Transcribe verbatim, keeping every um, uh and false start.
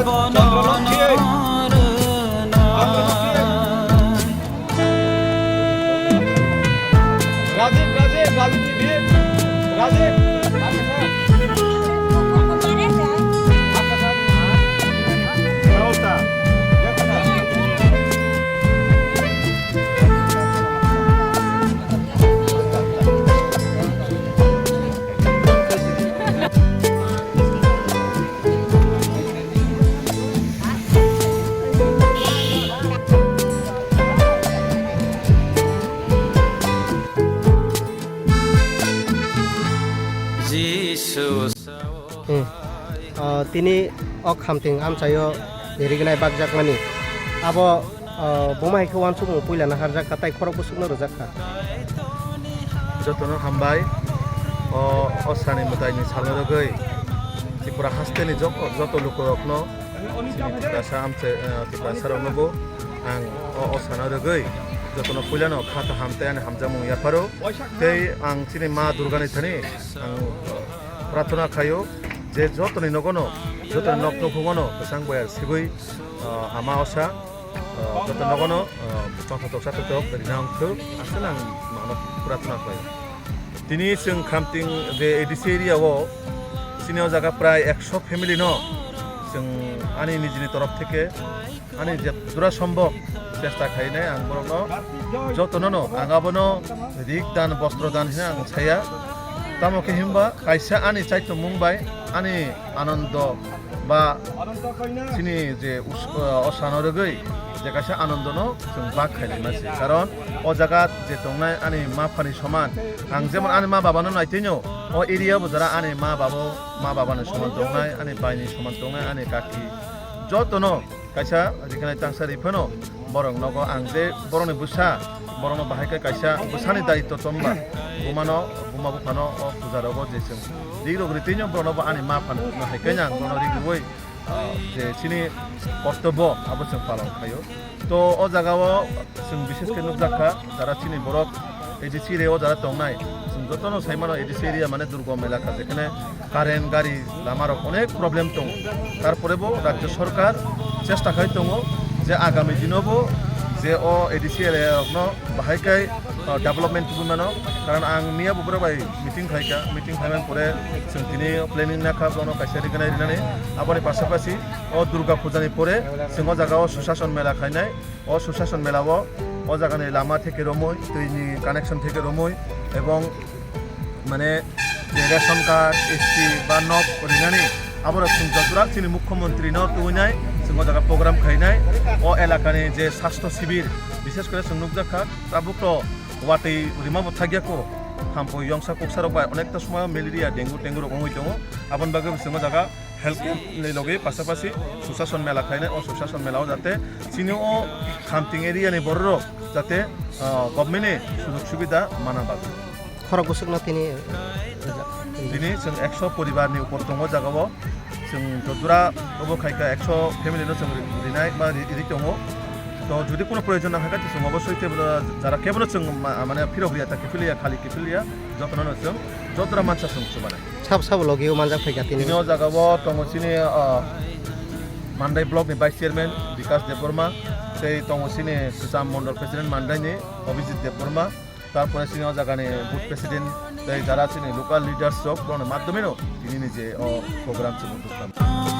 Chandra Lokhi! Chandra Lokhi! Rajiv, Rajiv, Rajiv T V! Rajiv! Jisu. Hmm. Ah, tini o khamting amchaio rignai bakjakmani. Abo, ah, buma hai khe uansukmung puila naharjak kha, tai khorok bwswkno rwjak kha. Jotono hambai. O, o sani mwtaini salno rwgwi Tripura hasteni jo-, joto lukurokno, chini Tiprasa amchai, eh, Tiprasaroknobo ang o, o sano rwgwi jotono puilano kha kaham tei ani hamjakmung yapharo. Tei ang chini Ma Durgani thani ang prarthana khaio je jotoni nogono, jotoni nok nukhungono kwchang boyar sibui, eh, Ama Osa, eh, joto nogono, eh, bwkha toksa totok rina wngthok, aswk ang nono prarthana khlaio. Tini chwng khamting je A D C area o, chini o jaga prai ekso family no chwng ani nijini torof theke ani je jora sombok chesta khainai ang borokno jotono no ang abono rik dan bostro dan hwnwi ang saya. Tamo khe himba kaisa ani chaitomung bai ani Anando ba chini je us-, o sano rwgwi je kaisa Anandono chwng bak khainai masi. Karon o jaga je tongnai ani ma phani soman, ang jemon ani ma babano naitwino, o area bo jora ani ma babo, ma babani soman tongnai, ani baini soman tongnai, ani kaki, jotono kaisa rignai tangsa ri phano borok nogo ang je borokni bwsa, borokno bahai khe kaisa bwsani daitw tongba, bumano, buma buphano o puja rogo je chwng ri rok ri twino borokno bo ani ma phano hai khe ang borokno ri rwui, ah, je chini kortobbo abo chwng palon khaio. To o jaga o chwng bishesh khe nukjak kha, jara chini borok A D C area o jara tongnai, chwng jotono sai mano A D C area mane durgom elaka, jekhane current, gari, lama rok onek problem tongo. Tarpore bo rajya sarkar chesta khai tongo je agami dino bo je o A D C area rokno bahai khai, ah, development tubui mano. Karon ang miya bo borok bai meeting khai kha, meeting khai man pore chwng tini planning na kha bono kaisa rignai rinani. Aboni pasapasi o Durga Puja ni pore chwng o jaga o Sushashan Mela khainai. O Sushashan Mela o, o jaga ni lama theke romwi, twi ni connection theke romwi, ebong mane je ration card, S T ba nok rinani, aborok chwng jotra chini mukhyamantri no tubui nai, chwng o jaga program khainai. O elaka ni je sastho sibir, bishesh kore chwng nukjak kha, tabuk to watwi rima bo thakya kho. Thampui yongsa kuksa rok bai onekta somoyo malaria, dengue, tengu rok wngwi tongo. Aboni bagwi bo chwng o jaga health camp ni logi pasapasi Sushashan Mela khainai. O Sushashan Mela o jate chini o khamting area ni borok rok jate, ah, government ni sujog subida mana bagwi. Khorok bwswkno tini, eh, tini chwng ekso poribar ni upor tongo jaga o. Chwng jodura obo khaikha ekso family no chwng rinai ma ri, ri tongo. To jodi kono proyojon nang kha khe chwng obosoi tei bono jara kebono chwng ma-, mane phirok riya ta kiphil ya khali kiphil ya jotono no chwng jodura mansa chwng chubanai. Sab sabo logi o manjak phaikha tini. Tini o jaga o tongo chini, ah, Mandai block ni vice chairman Bikas Debbarma, tei tongo chini Kwcham Mondol president Mandai ni Abhijit Debbarma, tarpore chini o jaga ni booth president tei jara chini local leaders rok bono madhyome no tini ni je o program chwng tongkha.